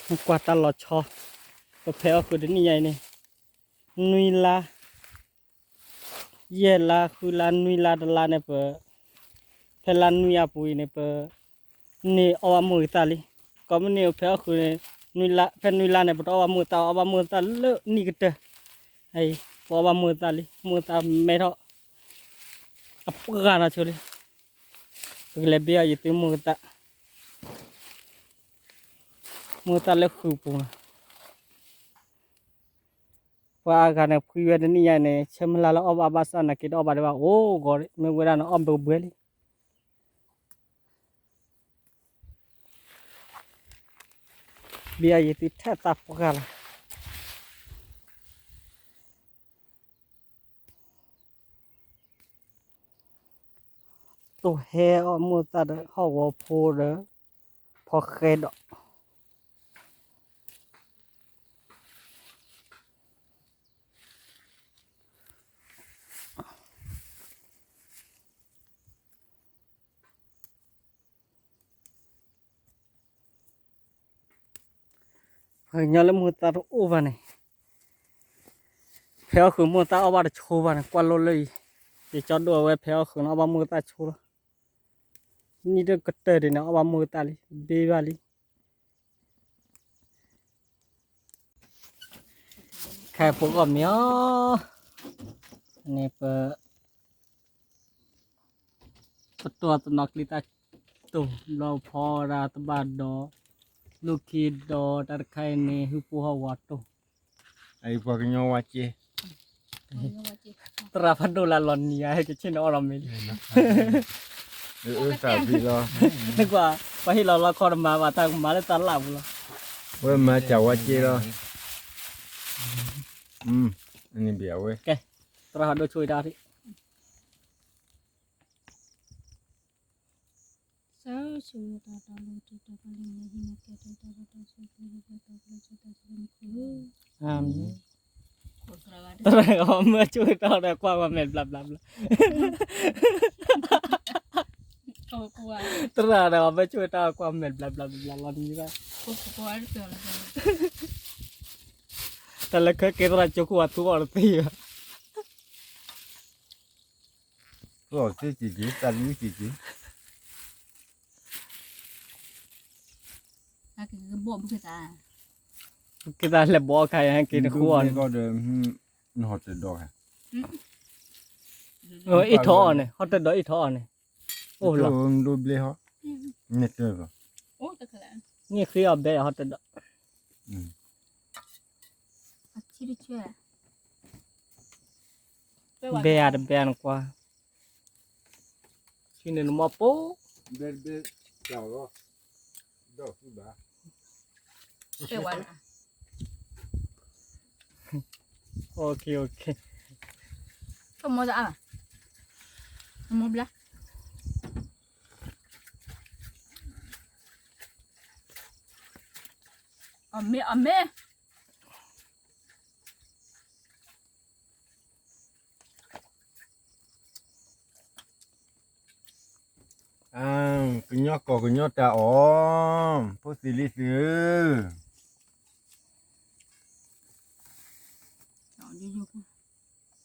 ကွၢ်တၢ်လီၤဆီ, ပဖဲအီၣ်ဃုာ်တနံၣ်ညါအံၤန့ၣ်, နွံလါ, ယဲၢ်လါ, ဃုလါ, နွံလါ, တလါန့ၣ် ပ, ဖဲလါနွံအပူၤအံၤန့ၣ် ပ, န့ၢ်အီၣ်ဘၣ်မုၢ်ဂ့ၤသၣ်လံ. ကိးမုၢ်နံၤဖဲအီၣ်ဃုာ်န့ၣ်, နွံလါ, ဖဲနွံလါန့ၣ် ပတအီၣ်ဘၣ်မုၢ်ဂ့ၤသၣ်, အီၣ်ဘၣ်မုၢ်ဂ့ၤသၣ်လၢနံၣ်ကတၢၢ်, ပအီၣ်ဘၣ်မုၢ်ဂ့ၤသၣ်လံ, မုၢ်ဂ့ၤသၣ်မဲထီၣ်, အပှၢ်နီၤဆိလံ. ပကလဲၤဘ့အီၣ်ယသုမုၢ်ဂ့ၤသၣ်, မုၢ်ဂ့ၤသၣ်လၢဃုာ်ပူၤနီၤ. ပှၤအဂၤန့ၣ် ဖှံဝဲတနံၣ်ညါန့ၣ် ဆၢမုၢ်လၢ်လၢအီၣ်ဘၣ်ဘၣ်ဆၣ် နာ်က့တအီၣ်ဘၣ်ဒံးဘၣ်, အိၣ်ဂီၤ, မ့ၢ်ဝဲဒၣ်န့ၣ် အီၣ်ဘှဲဘှဲလံ. ဘ့အီၣ်ယသုထဲသးပှၢ်လီၤ. တိၢ်ဟဲအီၣ်မုၢ်ဂ့ၤသၣ်ဒီး ဟီၣ်ကဝီၤဖိဒီး ဖီဃဲဒီး ပှၤကညီလၢမုၢ်ဂ့ၤသၣ်တအိၣ်ဘၣ်န့ၣ်, ဖဲအီၣ်ဃုာ်မုၢ်ဂ့ၤသၣ်အီၣ်ဘၣ်တဆိဘၣ်န့ၣ်, ကွၢ်လိလၢအံၤ, ယကၠီဒိၣ်အဝဲဖဲအီၣ်ဃုာ်န့ၣ် အီၣ်ဘၣ်မုၢ်ဂ့ၤသၣ်ဆိလီၤ. နံၣ်တကတၢၢ်ဒံးန့ၣ် အီၣ်ဘၣ်မုၢ်ဂ့ၤသၣ်လံ, ဘ့ဘၣ်လံ. ခဲဖိအီၣ်မ့ၤအီၤ, န့ၣ်ပ ပတီၢ်တနီၤကျံသၣ်တိၢ်, ဘျီဖီဝဲဒၣ်တဘၣ်ဒီး, လိၣ်ခံဒီးတၢ်တခါအံၤန့ၣ် ဟုပိၢ်ဟီၣ်ဝးတိၢ်, အအံၤပှၤကညီဝါစ့, သရၣ်ဖးဒိၣ်လၢလီၤနံၤဧါ, ကဆ့ၣ်နီၤအီၣ်လီၤမ့ၤလံ, အအၢသးဘံလီၤ, နကွၢ်, ပှၤဟ့ၣ်လီၤလီခီတမၤဘၣ် တၢ်ကမၤလၢသးလၢ်ပူၤလီၤ, ဝဲမၤစၢ်ဝါစ့လီၤ, အဝဲ, သရၣ်ဖးဒိၣ်ဆိၣ်ဂ့ၤတၢ် သရၣ်အီၤမ့ၢ်ဆိၣ်ဂ့ၤတၢ်ဒီးကွၢ်ဝဲမဲာ်ဘျးဘျးဘျး, သရၣ်ဒီးအီၤမ့ၢ်ဆိၣ်ဂ့ၤတၢ်ဒီးကွၢ်မဲာ်ဘျးဘျးဘျးလီၤနံၤဘၣ်, တၢ်လၢခဲက့ၤသရၣ်ကၠိခိၣ်အသူအီၤတသ့ဘၣ်. သ့က့ၤက့ၤ, တၢ်လံက့ၤက့ၤ, က့ၤသးလဲၤဘီအခါအံၤ က့ၤတဃူအီၤန့ၣ်, အ့ၣ်ထီၣ်အီၤန့ၣ်, ဟီၣ်တၢၢ်ဒီးအ့ၣ်ထီၣ်အီၤန့ၣ်, အိၣ်လီၤ, န့ၣ်ဃ့အီၤဘဲ ဟီၣ်တၢၢ်ဒီး ဘဲဧါတဘဲဧါနကွၢ်, ဆံန့ၣ်နမီၢ်ပိၢ်, ဘဲတဘဲ, ဘဲ, မီၢ်တအါဘၣ်, မီၢ်ဘျါ, အမ့ၢ်, အမ့ၢ် ကညီကီၢ်ကညီတၢ်အီၣ်, ဖိသ့ၣ်လံၤသ့ၣ်ဧၢ,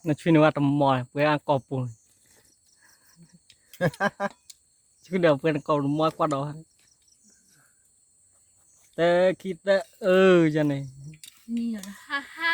နဆွံနုာ်ဝဲတမီၢ် ပှဲၤအကီၢ်ပူၤ, ဆွံဒီးပှဲၤနကီၢ်တမီၢ်ကွၢ်ဒီး, တၢ်ခံသၢအၢယၤန့ၣ်, ဟါဟါ